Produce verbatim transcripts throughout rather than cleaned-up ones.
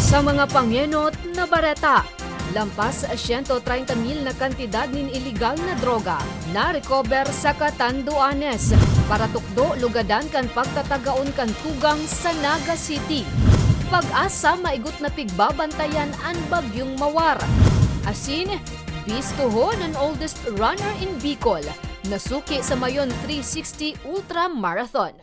Sa mga pangenot na bareta, lampas siyento treinta mil na kantidad nin iligal na droga na-recover sa Catanduanes. Paratukdo lugadan kan pagtatagaon kan tugang sa Naga City. Pag-asa maigot na pigbabantayan an Bagyong Mawar. Asin, bistohon an oldest runner in Bicol, nasuki sa Mayon three sixty Ultra Marathon.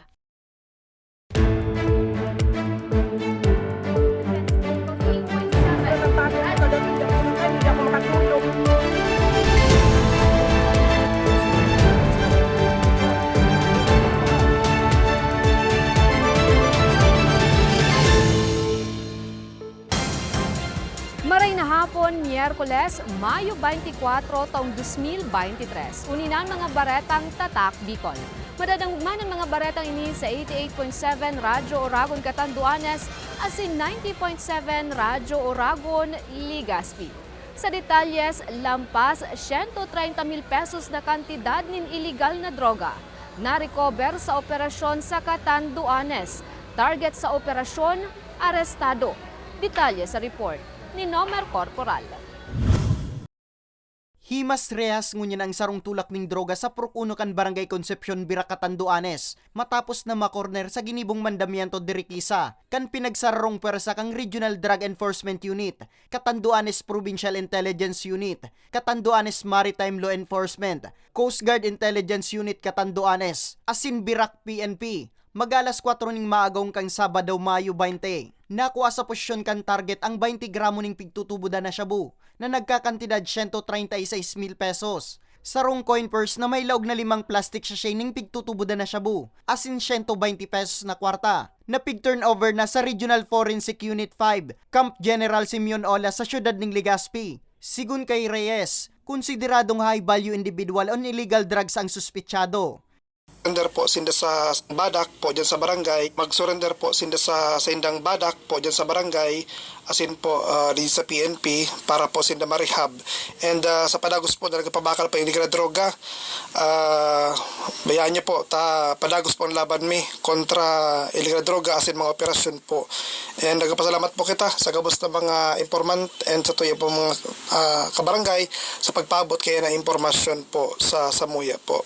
Maray na hapon, Miyerkules, Mayo twenty-four, taong dos mil beintitres. Uni na an mga baretang Tatak Bicol. Madadangog man an mga baretang ini sa eighty-eight point seven Radyo Oragon Catanduanes asin ninety point seven Radyo Oragon Legazpi. Sa detalyes, lampas siyento treinta mil pesos na kantidad nin iligal na droga na-recover sa operasyon sa Catanduanes. Target sa operasyon, arestado. Detalye sa report ni Nomer Corporal. Himas rehas ngunyan ang sarong tulak ning droga sa Purok Uno kan Barangay Concepcion, Virac, Catanduanes, matapos na makorner sa ginibong mandamiento diri ki sa kan pinagsararong pwersa kan Regional Drug Enforcement Unit, Catanduanes Provincial Intelligence Unit, Catanduanes Maritime Law Enforcement, Coast Guard Intelligence Unit Catanduanes, asin Virac P N P. Mag-alas kwatro ning maagaw kan Sabado, Mayo baynte, nakua sa posisyon kan target ang baynte gramo ning pigtutubodan na shabu na nagkakantidad siyento treinta y seis mil pesos, sarong coin purse na may laog na limang plastic sachet ning pigtutubodan na shabu, asin siyento baynte pesos na kwarta, na pig-turnover na sa Regional Forensic Unit five, Camp General Simeon Ola sa siyudad ning Legazpi. Sigon kay Reyes, konsideradong high value individual on illegal drugs ang suspetsado. Surrender po sinda sa badak po dyan sa barangay. Mag-surrender po sinda sa saindang badak po dyan sa barangay. Asin po, ah, di sa P N P para po sinda ma-rehab. And, ah, sa padagos po na nagpapabakal pa yung illegal na droga, ah, bayaan niyo po, ta, padagos po ang laban mi kontra illegal na droga asin mga operasyon po. And nagpapasalamat po kita sa gabos na mga informant and sa tuya po mga, ah, kabarangay sa pagpaabot kaya na impormasyon po sa samuya po.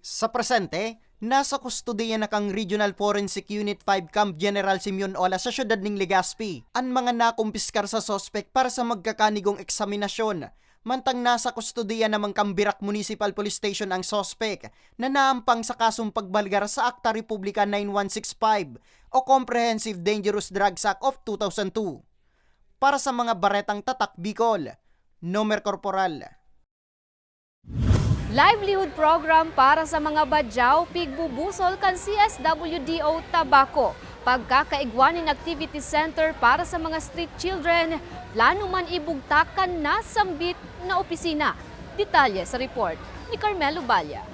Sa presente, nasa kustodiya na kan Regional Forensic Unit five Camp General Simeon Ola sa siyudad ning Legazpi an mga nakumpiskar sa suspek para sa magkakanigong eksaminasyon. Mantang nasa kustodiya naman kan Virac Municipal Police Station ang suspek na naampang sa kasong pagbalgar sa Akta Republika nine one six five o Comprehensive Dangerous Drugs Act of two thousand two. Para sa mga baretang Tatak Bicol, Nomer Corporal. Livelihood program para sa mga badyaw pigbubusol kan C S W D O Tabaco. Pagkakaigwa nin activity center para sa mga street children, plano man ibugtak kan nasambit na opisina. Detalye sa report ni Carmelo Balla.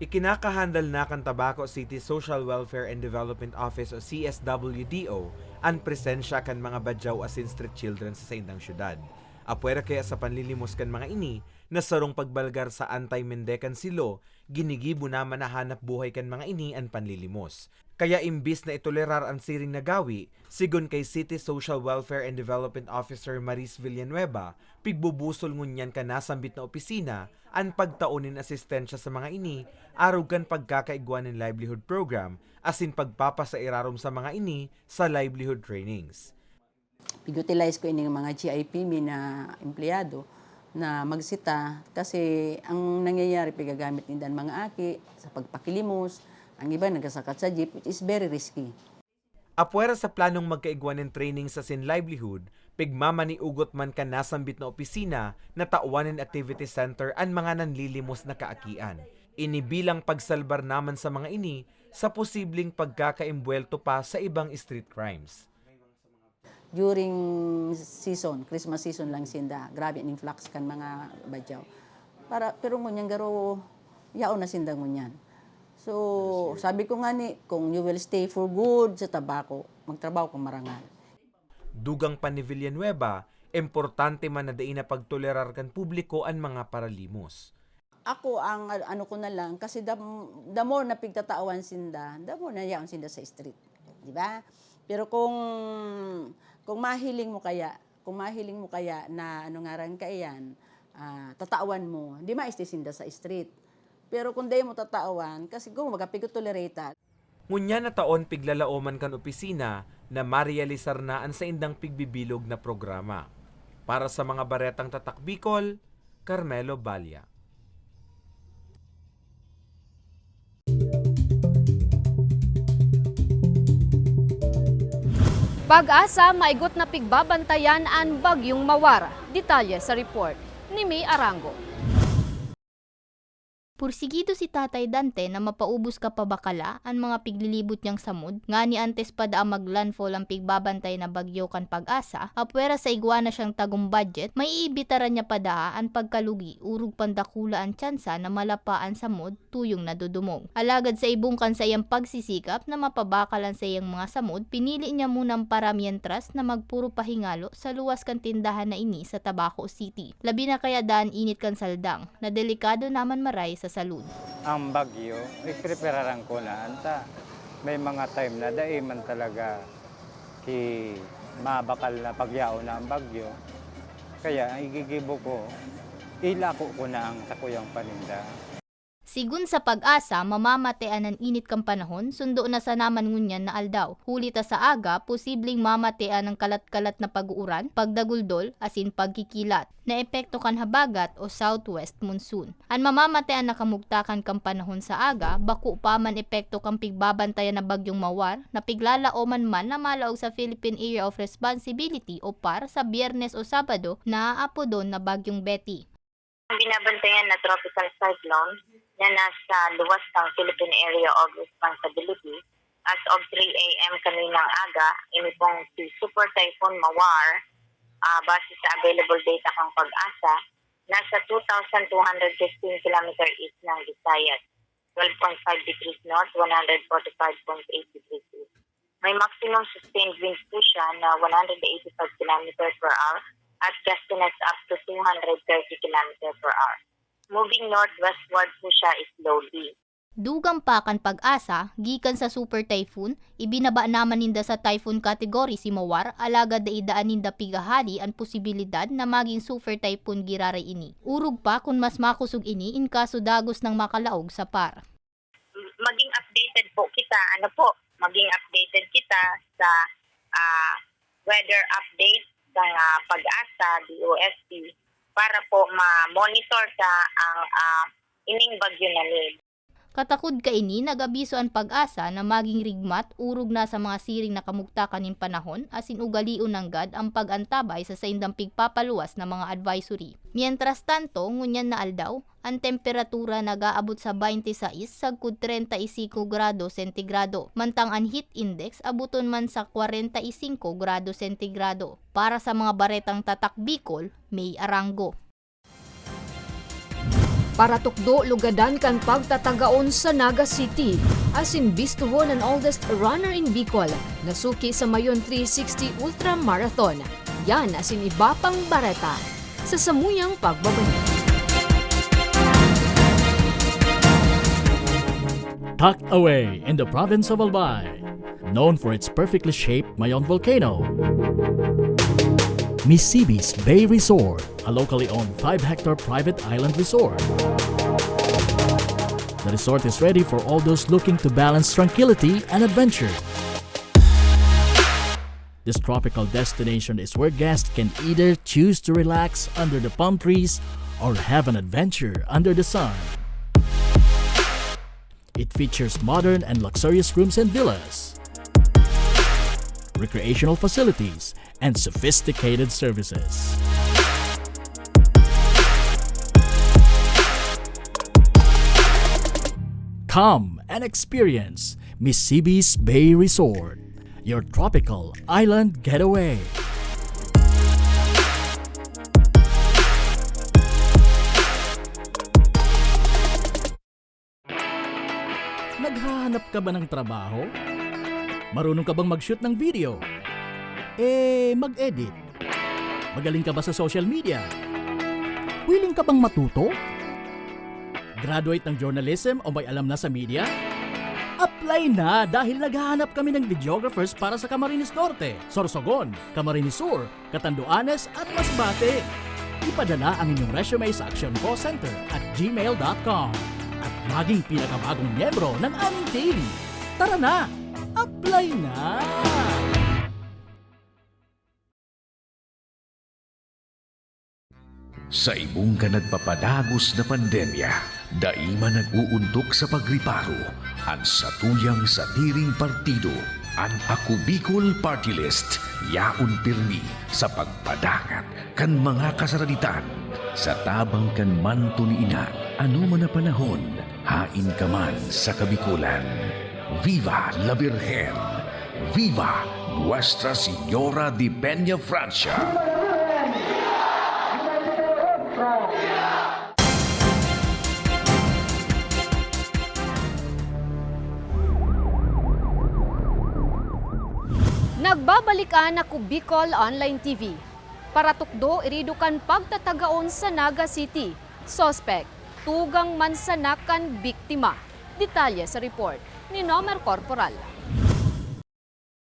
Ikinakahandal na kan Tabaco City Social Welfare and Development Office o C S W D O an presensya kan mga badyaw asin street children sa saindang syudad. Apwera kaya sa panlilimos kan mga ini, na sarong pagbalgar sa antay-mende kan silo, ginigibo naman na hanap buhay kan mga ini an panlilimos. Kaya imbis na itolerar an siring na gawi, sigon kay City Social Welfare and Development Officer Maris Villanueva, pigbubusol ngunyan kan nasambit na opisina an pagtao nin asistensya sa mga ini arog kan pagkakaigwa nin livelihood program asin pagpapasa irarom sa mga ini sa livelihood trainings. Pig-utilize ko ining mga G I P mi na empleyado na magsita kasi ang nangyayari, pigagamit ninda an mga aki sa pagpakilimos, ang iba nagsasakat sa jeep, which is very risky. Apwera sa planong magkaigwa nin training sa sin livelihood, pigmamaniugot man kan nasambit na opisina na tawan nin activity center an mga nanlilimos na kaakian. Ini bilang pagsalbar naman sa mga ini sa posibleng pagkakaimbuwelto pa sa ibang street crimes. During season, Christmas season lang sinda, grabe an influx kan mga badyaw. Para, pero ngunyan garo, yaon na sinda ngunyan. So, sabi ko nga ni, kung you will stay for good sa Tabaco, magtrabaho kang marangal. Dugang pa ni Villanueva, importante man na dai na pagtolerar kan publiko an mga paralimos. Ako, ang ano ko na lang, kasi the, the more na pigtatawan sinda, the more na yaon sinda sa street. Di ba? Pero kung, kung mahiling mo kaya, kung mahiling mo kaya na, ano ngaran kaiyan, ah, tatawan mo, di maesti sinda sa street. Pero kung dai mo tatawan, kasi kung magapigot tolerate. Ngunyan na taon, piglalaoman kan opisina na marealisar na an saindang pigbibilog na programa. Para sa mga Baretang Tatak Bicol, Carmelo Balla. PAGASA, maigot na pigbabantayan an Bagyong Mawar. Detalye sa report ni May Arango. Pursigido si Tatay Dante na mapaubos kapabakala an mga piglilibot niyang samod, ngani antes pa daa mag-landfall an pigbabantay na bagyo kan PAGASA, apwera sa igwa na siyang tagong budget, maiibitaran niya pa daa an pagkalugi, orog pandakula an tsansa na malapa an samod tuyong nadodumog. Alagad sa ibong kan saiyang pagsisikap na mapabakal an saiyang mga samod, pinili niya munang para mientras na magpuro pahingalo sa luwas kan tindahan na ini sa Tabaco City. Labi na kaya daa an init kan saldang, na delikado naman maray sa salud. Ang bagyo, iprepararan ko na, anta, may mga time na dai man talaga ki mabakal na pagyaon na ang bagyo. Kaya ang igigibo ko, ilako ko na ang sakuyang paninda. Sigon sa PAGASA, mamamatean an init kan panahon, sundo na sana man ngunyan na aldaw. Huli ta sa aga, posibleng mamatean an kalat-kalat na pag-uuran, pagdaguldol, asin pagkikilat, na epekto kan habagat o southwest monsoon. An mamamatean na kamugtakan kan panahon sa aga, bako pa man epekto kan pigbabantayan na Bagyong Mawar, na piglalaoman man na malaog sa Philippine Area of Responsibility o PAR sa Biyernes o Sabado, na aapodon na Bagyong Betty. Ang binabantayan na tropical cyclone na nasa luwas ng Philippine Area of Responsibility as of three a m kaninang aga, ini pong si Super Typhoon Mawar, ah, base sa available data kang PAGASA, nasa two thousand two hundred fifteen kilometer east ng Visayas, twelve point five degrees north, one hundred forty-five point eight degrees east. May maximum sustained winds po siya na one hundred eighty-five kilometer per hour at gustiness up to two hundred thirty kilometer per hour. Moving northwestward po siya slowly. Dugang pa kan PAGASA, gikan sa Super Typhoon, ibinaba naman ninda sa Typhoon Category si Mawar, alagad dai daa ninda pigahali an posibilidad na magin Super Typhoon giraray ini. Orog pa kun mas makosog ini in kaso dagos nang makalaog sa PAR. Maging updated po kita, ano po, maging updated kita sa, ah, weather update ng, ah, PAGASA, D O S T, para po ma-monitor ta ang, ah, ining bagyo na ni. Katakod kaini, nag-abiso an PAGASA na maging rigmat orog na sa mga siring na kamugtakan nin panahon asin ugalion nanggad an pag-antabay sa saindang pigpapaluwas na mga advisory. Mientras tanto, ngunyan na aldaw, an temperatura nag-aabot sa baynte sais sagkod treinta y cinco grado sentigrado, mantang an heat index aboton man sa kwarenta y singko grado sentigrado. Para sa mga Baretang Tatak Bicol, May Arango. Paratukdo lugadan kan pagtatagaon sa Naga City, asin bistohon an oldest runner in Bicol, na suki sa Mayon three sixty Ultra Marathon. Yan asin iba pang bareta sa samuyang pagbabalik. Tucked away in the province of Albay, known for its perfectly shaped Mayon volcano, Misibis Bay Resort, a locally owned five-hectare private island resort. The resort is ready for all those looking to balance tranquility and adventure. This tropical destination is where guests can either choose to relax under the palm trees or have an adventure under the sun. It features modern and luxurious rooms and villas, recreational facilities, and sophisticated services. Come and experience Misibis Bay Resort, your tropical island getaway. Naghahanap ka ba ng trabaho? Marunong ka bang mag-shoot ng video? Eh, mag-edit? Magaling ka ba sa social media? Willing ka bang matuto? Graduate ng journalism o may alam na sa media? Apply na, dahil naghahanap kami ng videographers para sa Camarines Norte, Sorsogon, Camarines Sur, Catanduanes at Masbate. Ipadala ang inyong resume sa actioncallcenter at gmail dot com at maging pinakabagong miyembro ng aming team. Tara na! Apply na! Sa ibong kan nagpapadagos na pandemya, dai man nag-uuntok sa pagriparo an satuyang sadiring partido. An Ako Bicol Party List yaon pirmi sa pagpadangat kan mga kasaraditan. Sa tabang kan manto ni Ina, anoman na panahon, haen ka man sa Kabicolan. Viva la Virgen! Viva Nuestra Señora de Peña Francia! Nagbabalik an Ako Bicol Online T V. Paratukdo irido kan pagtatagaon sa Naga City. Suspek, tugang man sana kan biktima. Detalye sa report ni Nomer Corporal.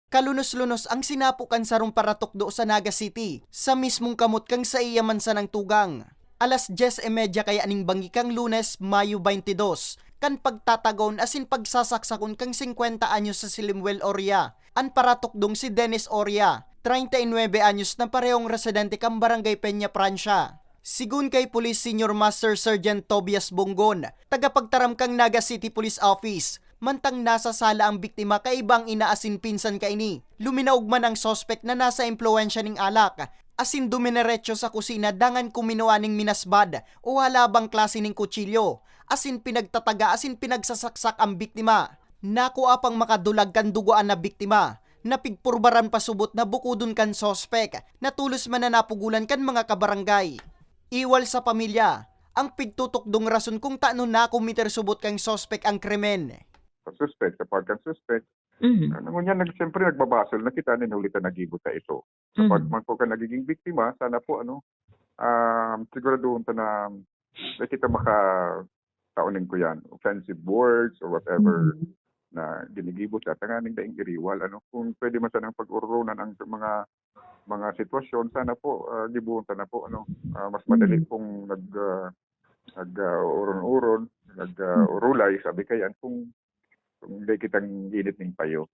Kalunos-lunos ang sinapo kan sarong paratukdo sa Naga City, sa mismong kamot kan saiya man sanang tugang. Alas dyes y media kaya ning banggi kan Lunes, Mayo twenty-dos, kan pagtatagon asin pagsasaksakon kan singkwenta anyos sa si Lemuel Oria, an paratukdong si Dennis Oria, treinta y nuebe anyos, na parehong residente kan Barangay Peña Francia. Sigon kay Police Senior Master Sergeant Tobias Bonggon, tagapagtaram kan Naga City Police Office, mantang nasa sala ang biktima kaiba ang ina asin pinsan kaini. Luminaog man ang suspek na nasa impluwensya ning alak, asin dumineretso sa kusina dangan kuminua ning minasbad o halabang klase ning kutsilyo, asin pinagtataga asin pinagsasaksak ang biktima. Nakua pang makadulag kan dugoan na biktima, na pigpurbaran pasubot na bukodon kan suspek, na tolos man na napugolan kan mga kabarangay. Iwal sa pamilya, ang pigtutukdong rason kung tano nakomiter subot kan suspek ang krimen. Sa suspek, sa part kan suspek, Mhm. ah, ngunyan, nag-, siyempre, nagbabasol na kita, ninuli ta nagibo ta ito. Sa Mhm. part man po kan nagiging biktima, sana po, ano, um, siguraduhon ta na, na kita maka, tao ning kuyan, offensive words or whatever Mhm. na ginigibo ta, tanganing daing iriwal, ano. Kung pwede man sanang pag-ororonan ang mga, mga sitwasyon, sana po, ah, gibohon ta na po, ano. Ah, mas madali Mhm. pong nag, ah, nag, ah, oron-oron, nag, ah, Mhm. urulay, sabi kayan, kung, kung dai kitang init ning payo.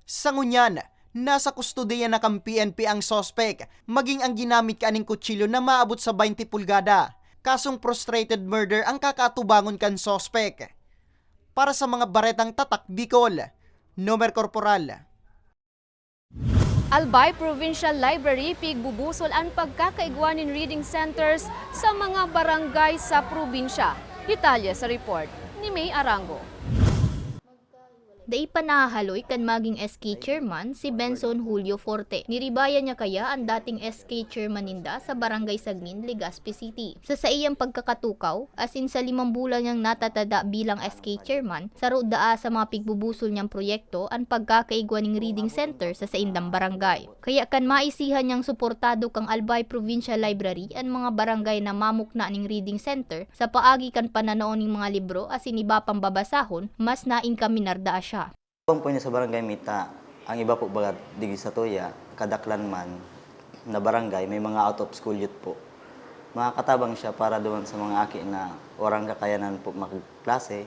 Sa ngunyan, nasa kustodiya na kan P N P ang suspek, maging ang ginamit kaning kutsilyo na maabot sa baynte pulgada. Kasong frustrated murder ang kakaatubangon kan suspek. Para sa mga baretang Tatak Bicol, Nomer Corporal. Albay Provincial Library pigbubusol an pagkakaigwa nin reading centers sa mga barangay sa probinsya. Detalye sa report ni May Arango. Dai pa nahahaloy kan maging S K chairman si Benson Julio Forte. Niribayan niya kaya an dating S K chairman ninda sa Barangay Sagmin, Legazpi City. Sa saiyang pagkakatukaw, asin sa limang bulan niyang natatada bilang S K chairman, saro daa sa mga pigbubusol niyang proyekto an pagkakaigwa nin reading center sa saindang barangay. Kaya kan maisihan niyang suportado kan Albay Provincial Library an mga barangay na mamukna nin reading center sa paagi kan pananao nin mga libro asin iba pang babasahon, mas naenkaminar daa siya. Tabang po niya sa Barangay Mita, ang iba po baga digdi satuya, kadaklan man na barangay, may mga out of school youth po. Makakatabang siya para duman sa mga aki na walang kakayanan po magklase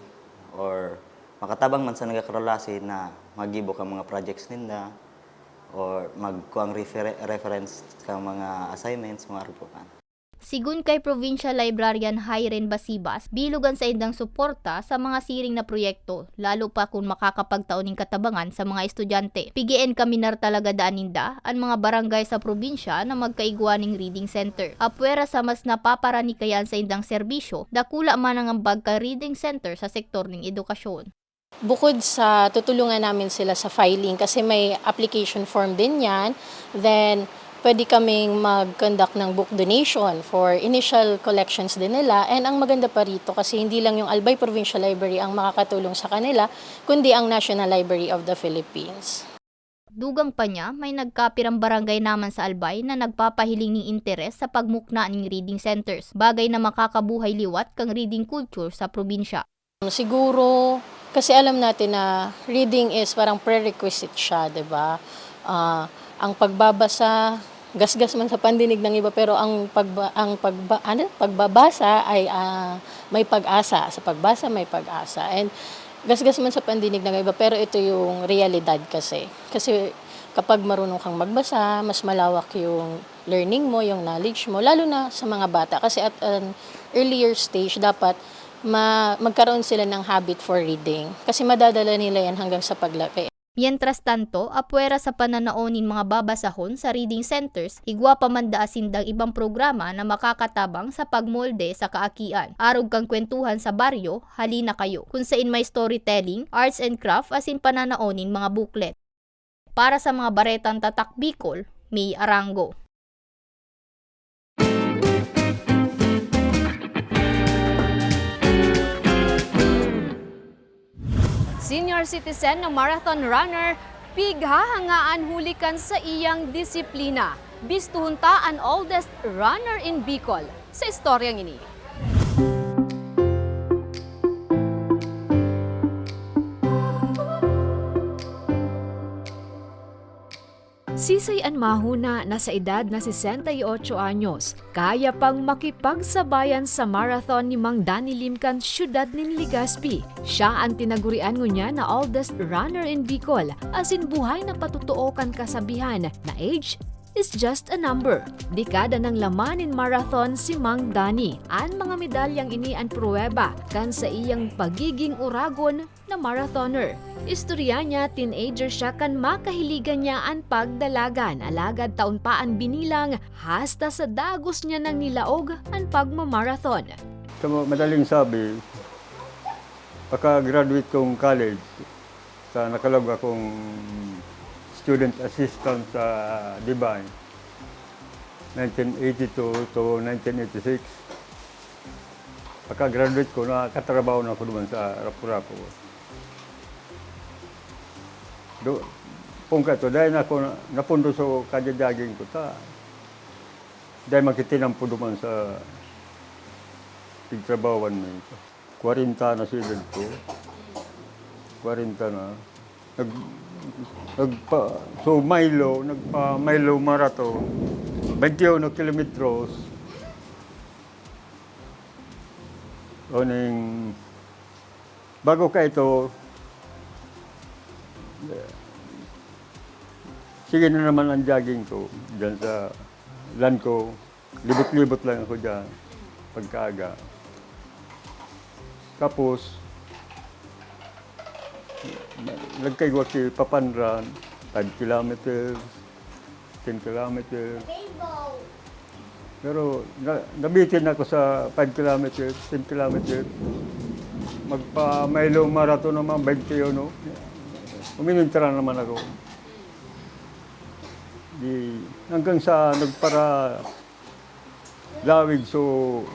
or makatabang man sa nagkaklase na maggibo kan mga projects ninda or magkuang refere-, reference kan mga assignments, mga arog po kan. Sigun kay Provincial Librarian Hyren Basibas, bilog an saindang suporta sa mga siring na proyekto, lalo pa kun makakapagtao nin katabangan sa mga estudyante. Pig-e-enkaminar talaga daan ninda an mga barangay sa probinsya na magkaigwa nin reading center. Apwera sa mas napaparani kaya an saindang serbisyo, dakula man an ambag kan reading center sa sektor nin edukasyon. Bukod sa tutulungan namin sila sa filing, kasi may application form din yan, then pwede kaming mag-conduct ng book donation for initial collections din nila. And ang maganda pa rito, kasi hindi lang yung Albay Provincial Library ang makakatulong sa kanila, kundi ang National Library of the Philippines. Dugang pa niya, may nagkapirang barangay naman sa Albay na nagpapahiling nin interes sa pagmukna nin reading centers, bagay na makakabuhay liwat kan reading culture sa probinsya. Siguro, kasi alam natin na reading is parang prerequisite siya, 'di ba? Ah, ang pagbabasa, gasgas man sa pandinig ng iba, pero ang pagba-, ang pagba-, ano? Pagbabasa ay, ah, may pag-asa. Sa pagbasa, may pag-asa. And gasgas man sa pandinig ng iba, pero ito yung realidad kasi. Kasi kapag marunong kang magbasa, mas malawak yung learning mo, yung knowledge mo, lalo na sa mga bata. Kasi at an earlier stage, dapat ma-, magkaroon sila ng habit for reading. Kasi madadala nila yan hanggang sa paglaki. Mientras tanto, apwera sa pananao nin mga babasahon sa reading centers, igwa pa man daa sindang ibang programa na makakatabang sa pagmolde sa kaakian. Arog kan kwentuhan sa baryo, Halina Kayo, kun sain may storytelling, arts and craft asin pananao nin mga booklet. Para sa mga baretang Tatak Bicol, May Arango. Senior citizen na marathon runner, pighahangaan huli kan saiyang disiplina. Bistuhon ta an oldest runner in Bicol sa istoryang ini. Siisay an mahona na sa edad na sesenta y ocho anyos, kaya pang makipagsabayan sa marathon ni Mang Danny Lim kan siyudad nin Legazpi. Siya an tinagurian ngunyan na oldest runner in Bicol, asin buhay na patotoo kan kasabihan na age is just a number. Dekada nang laman nin marathon si Mang Danny. An mga medalyang ini an pruweba kan saiyang pagiging uragon na marathoner. Istorya niya, teenager siya kan makahiligan niya an pagdalagan, alagad taon pa an binilang, hasta sa dagos niya nang nilaog an pagmamarathon. Sa ma-, madaling sabi, pagka-graduate kong college, sa nakalog akong student assistant sa Dibay, nineteen eighty-two to nineteen eighty-six. Pagka-graduate ko, nakatrabaho na ako duman sa Rapu-Rapu. Do, pungka to, dahil na ako na, napundo sa kadya-jogging ko, ta, dahil makitinampo duman sa pigtrabahoan mi. Kwarenta na si edad ko. Kwarenta na. Nag-, nagpa-, so Milo, nagpa-Milo Marathon, twenty-one kilometros. Uning, bago ka ito, sige na naman ang jogging ko dyan sa lan ko. Libot-libot lang ako dyan pagkaaga. Tapos, na-, nagkaigwa si Papanran, five kilometers, ten kilometers. Pero na-, nabitin ako sa five kilometers, ten kilometers. Magpa-Milo Marathon naman, twenty-one. Uminintra naman ako. Di, hanggang sa nagpara-, lawig, so,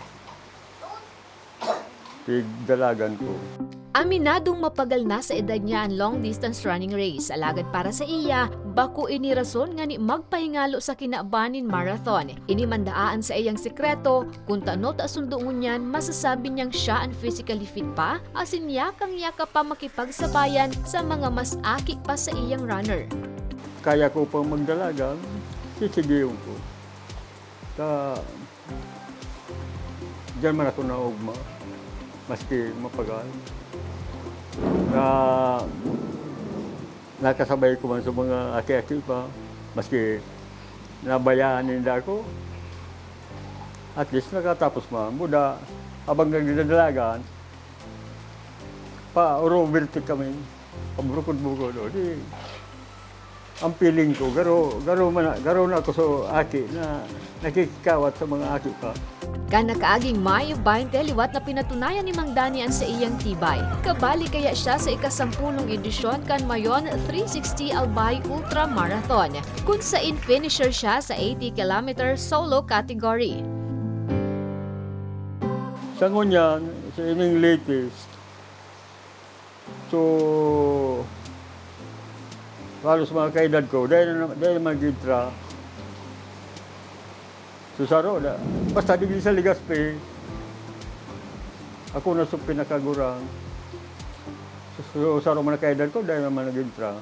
pigdalagan ko. Aminadong mapagal na sa edad niya an long distance running race, alagad para sa iya, bako ini rason ngani magpahingalo sa kinaban nin marathon. Ini man daa an saiyang sekreto, kun tano ta sundo ngunyan, masasabi niyang siya an physically fit pa, asin yakang-yaka pa makipagsabayan sa mga mas aki pa saiyang runner. Kaya ko pang magdalagan, sisigiyon ko. Sa, diyan man ako naugma, maski mapagal. Na, nakasabay ko man sa mga aki-aki pa, maski nabayaan ninda ako. At least nakatapos man. Buda, habang nagdadalagan, pa-overtake kami, paburukod-bukod, o di, ang feeling ko, garo, garo man na, garo na ako sa aki na nakikikawat sa mga aki pa. Kan nakaaging Mayo twenty, liwat na pinatunayan ni Mang Danny an saiyang tibay. Kabali kaya siya sa ikasampulong edisyon kan Mayon three sixty Albay Ultra Marathon, kun sain finisher siya sa eighty kilometer solo category. Sa ngunyan, sa ining latest, so, halos mga kaedad ko, dahil na, dahil na mag-intra. So, saro na. Basta digdi sa Legazpi, ako na sa pinakagurang. So, sa mga kaedad ko, dahil naman nag-intra.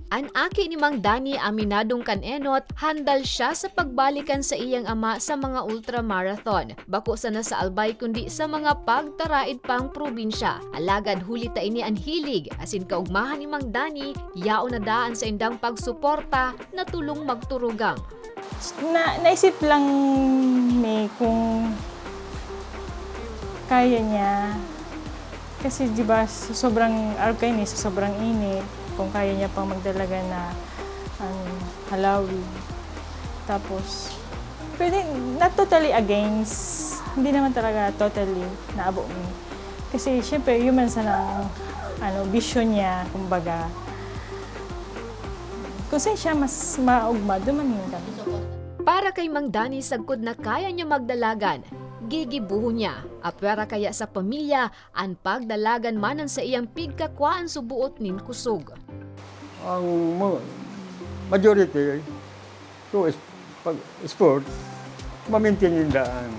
An aki ni Mang Danny, aminadong kan-enot, handal siya sa pagbalik kan saiyang ama sa mga ultramarathon. Bako sana sa Albay kundi sa mga pagtaraid pang probinsya. Alagad huli ta ini an hilig asin kaogmahan ni Mang Danny, yaon na daa an saindang pagsuporta na tulong magturugang. Na, naisip lang mi kung kaya niya. Kasi di ba sa sobrang arog kaini, sa sobrang init, kung kaya niya pang magdalaga na ang halawig. Tapos, pwede, not totally against, hindi naman talaga totally naabo mi. Kasi syempre, human sana ang ano, bisyo niya, kumbaga. Kung saan siya mas maugma, duman kami. Para kay Mang Danny, sagkod na kaya niya magdalagan, gigibohon niya. Apwera kaya sa pamilya, an pagdalagan man an saiyang pigkakwaan suboot nin kusog. Ang mo- majority, so, is, pag sport, ma-maintain ninda ang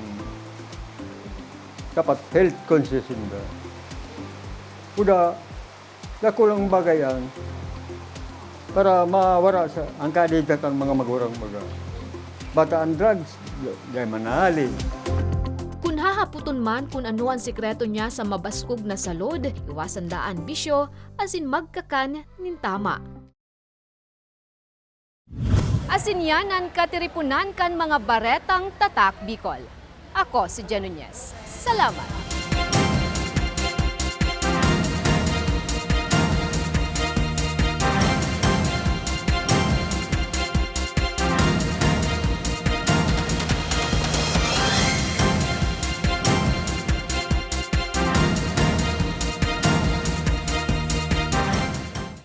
dapat health conscious ninda. Kuda, dakulang bagay ang para mawara sa ang kadigdatan mga magurang mga bata ang drugs, dahil manali. Kun hahapoton man kun ano an sikreto niya sa mabaskog na salud, iwasan daa an bisyo, asin magkakan nin tama. Asin yan an katiriponan kan mga baretang Tatak Bicol. Ako si Jen Nunez. Salamat!